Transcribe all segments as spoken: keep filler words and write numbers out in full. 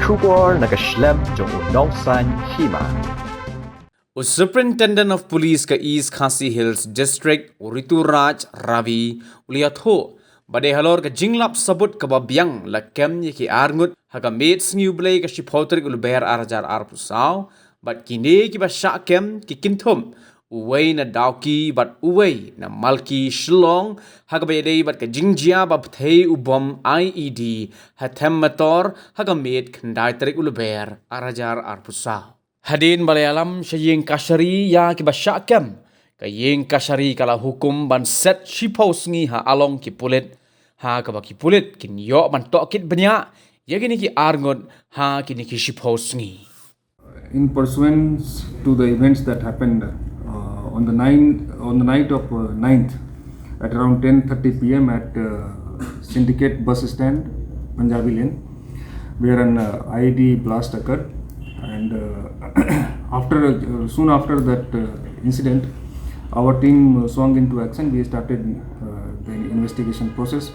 Khubor na ka shlem jong u nongsan hima. U Superintendent of Police ka East Khasi Hills District, u Rituraj Ravi, u la ïathuh ba dei halor ka jinglap sabut kaba biang la kem ïa ki arngut ha ka miet sngi U Blei ka shiphew tarik u Lber ar hajar arphew saw, bad kine kiba shah kem ki kynthup uwei na Dawki bad uwei na Malki Shillong, ha kaba ïadei bad ka jingjia ba bthei u bom I E D ha them motor ha ka miet khyndai tarik u Lber ar hajar arphew saw. Hadien ba la ïalam sha ïing kashari ïa kiba shah kem, ka ïing kashari ka la hukum ban set shiphew sngi ha along ki pulit, ha kaba ki pulit kin ïoh ban tohkit bniah ïa kine ki arngut ha kine ki shiphew sngi. In pursuance to the events that happened uh, on the nine on the night of uh, ninth at around ten thirty p m at uh, Syndicate bus stand, Punjabi Lane, where an uh, I E D blast occurred. And uh, after uh, soon after that uh, incident, our team uh, swung into action. We started uh, the investigation process,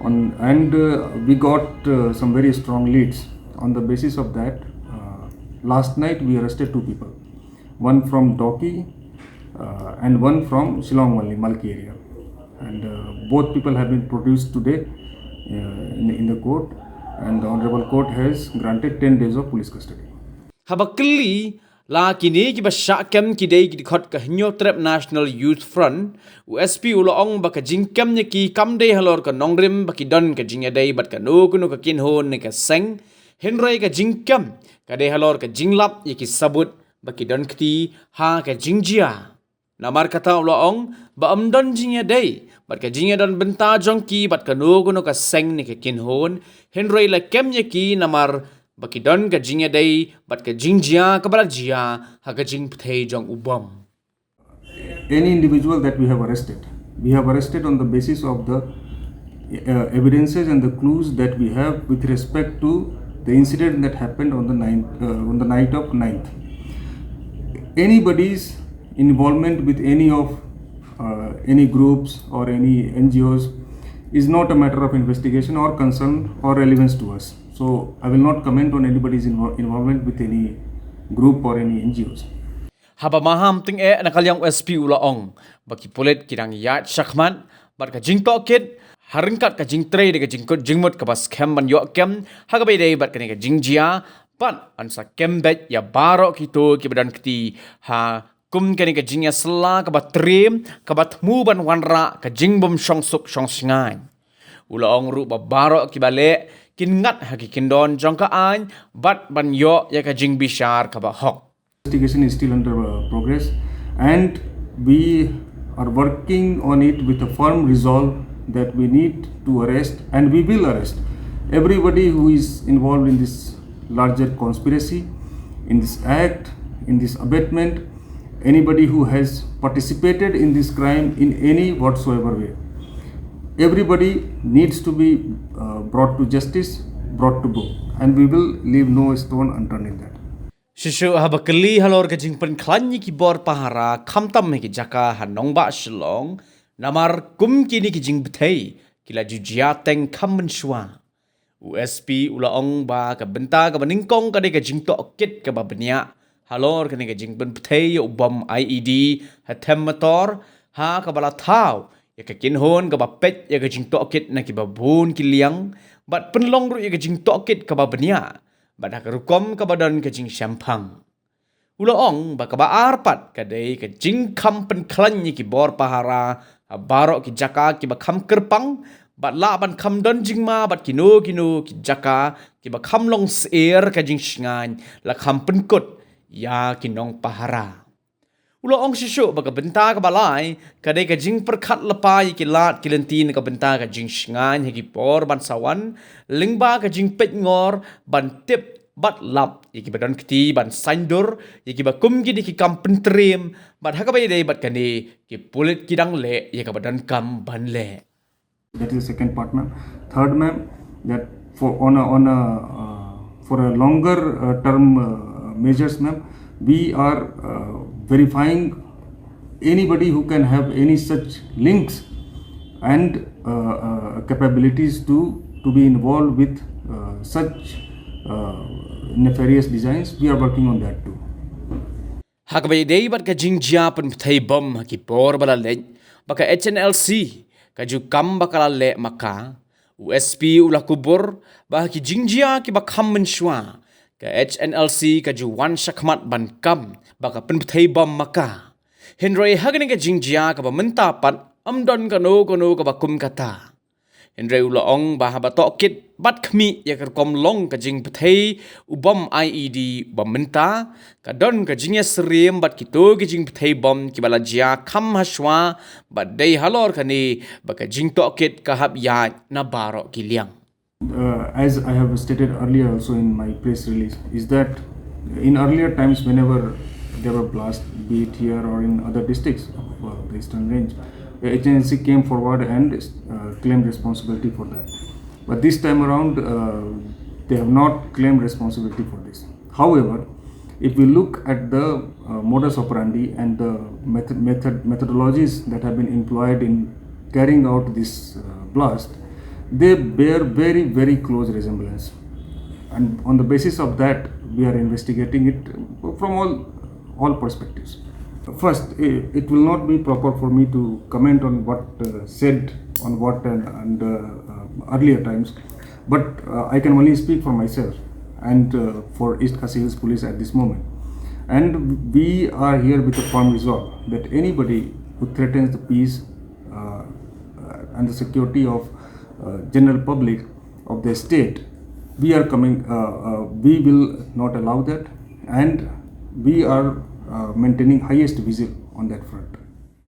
on, and uh, we got uh, some very strong leads. On the basis of that, uh, last night we arrested two people, one from Dawki uh, and one from Shillong Malki, Malki area. And uh, both people have been produced today uh, in, in the court, and the Honorable Court has granted ten days of police custody. Haba kylli la kine kiba shah kem ki dei ki dkhot ka Hynñiewtrep National Youth Front, u S P u la ong ba ka jingkem ïa ki kam dei halor ka nongrim ba ki don ka jingïadei bad kano kano ka kynhun ne ka seng, hynrei ka jingkem ka dei halor ka jinglap ïa ki sabut ba ki don kti ha ka jingjia. Namar kata u la ong ba ym don jingïadei bad ka jingïadon bynta jong ki bad kano kano ka seng ne ka kynhun, hynrei la kem ïa ki namar ba ki don ka jingïadei bad ka jingjia kaba la jia ha ka jingbthei jong u bom. Any individual that we have arrested, we have arrested on the basis of the uh, evidences and the clues that we have with respect to the incident that happened on the ninth, uh, on the night of ninth. Anybody's involvement with any of uh, any groups or any N G Os is not a matter of investigation or concern or relevance to us. So I will not comment on anybody's invo- involvement with any group or any N G Os. Haba maham tyngeh na ka liang u S P u la ong ba ki pulit ki dang ïaid shakhmat bad ka jingtohkit ha ryngkat ka jingtrei da ka jingkut jingmut kaba skhem ban ïoh kem ha kaba ïadei bad kane ka jingjia, bad yn sa kem beit ïa baroh kito kiba don kti ha kum kane ka jingïasylla kaba triem, kaba thmu ban wanrah ka jingbymshongsuk shongsngain. U la ong ruh ba baroh kiba leh kin ngat ha ki kyndon jong ka aiñ bad ban ïoh ïa ka jingbishar kaba hok. Investigation is still under uh, progress, and we are working on it with a firm resolve that we need to arrest, and we will arrest everybody who is involved in this larger conspiracy, in this act, in this abetment, anybody who has participated in this crime in any whatsoever way. Everybody needs to be uh, brought to justice, brought to book, and we will leave no stone unturned in that. Shisha haba kylli halor ka jingpynkhlaiñ ïa ki bor pahara khamtam ha ki jaka ha nongbah Shillong, namar kum kine ki jingbthei ki la ju jia teng kham mynshuwa. U S P u la ong ba ka bynta kaba nyngkong ka dei ka jingtohkit kaba bniah halor kane ka jingpynbthei ïa u bom I E D ha them motor, ha kaba la thaw ïa ka kynhun kaba peit ïa ka jingtohkit na kiba bun ki liang, bad pynlong ruh ïa ka jingtohkit kaba bniah bad ha ka rukom kaba don ka jingshemphang. U la ong ba kaba ar pat ka dei ka jingkham pynkhlaiñ ïa ki bor pahara ha baroh ki jaka kiba kham kyrpang, bad lah ban kham don jingma bad kino kino ki jaka kiba kham long syiar ka jingshngaiñ, la kham pynkut ïa ki nongpahara. U la ong shisha ba ka bynta kaba lai ka dei ka jingpyrkhat lypa ïa ki lad ki lynti na ka bynta ka jingshngaiñ ha ki por ban sa wan, lyngba ka jingpeitngor ban tip bad lap ïa kiba don kti ban saiñdur ïa kiba kum kine ki kam pyntriem, bad ha kaba ïadei bad kane ki pulit ki dang leh ïa kaba donkam ban leh. That is the second part, ma'am. Third, ma'am, that for on a on a uh, for a longer uh, term uh, measures, ma'am, we are uh, verifying anybody who can have any such links and uh, uh, capabilities to to be involved with uh, such uh, nefarious designs. We are working on that too. Ha kaba ïadei bad ka jingjia pynpthei bom ha ki por ba la leit, ba ka H N L C ka ju kam ba ka la leh ma ka, u S P u la kubur ba ha ki jingjia kiba kham mynshuwa, ka H N L C ka ju wan shakhmat ban kam ba ka pynpthei bom ma ka. Hynrei ha kane ka jingjia kaba mynta pat, ym don kano kano kaba kum kata. Hynrei u la ong ba haba tohkit bad khmih ïa ka rukom long ka jingpthei u bom I E D ba mynta, ka don ka jingïasyriem bad kito ki jingpthei bom kiba la jia kham hashwa, bad dei halor kane ba ka jingtohkit ka hap ïaid na baroh ki liang. Uh, as I have stated earlier also in my press release, is that in earlier times, whenever there were blasts, be it here or in other districts of uh, the Eastern Range, the H N L C came forward and uh, claimed responsibility for that. But this time around, uh, they have not claimed responsibility for this. However, if we look at the uh, modus operandi and the method, method methodologies that have been employed in carrying out this uh, blast, they bear very, very close resemblance. And on the basis of that, we are investigating it from all all perspectives. First, it will not be proper for me to comment on what uh, said on what and, and uh, uh, earlier times, but uh, I can only speak for myself and uh, for East Khasi Hills Police at this moment. And we are here with a firm resolve that anybody who threatens the peace uh, and the security of uh, general public of the state, we are coming, uh, uh, we will not allow that, and we are uh, maintaining highest vigil on that front.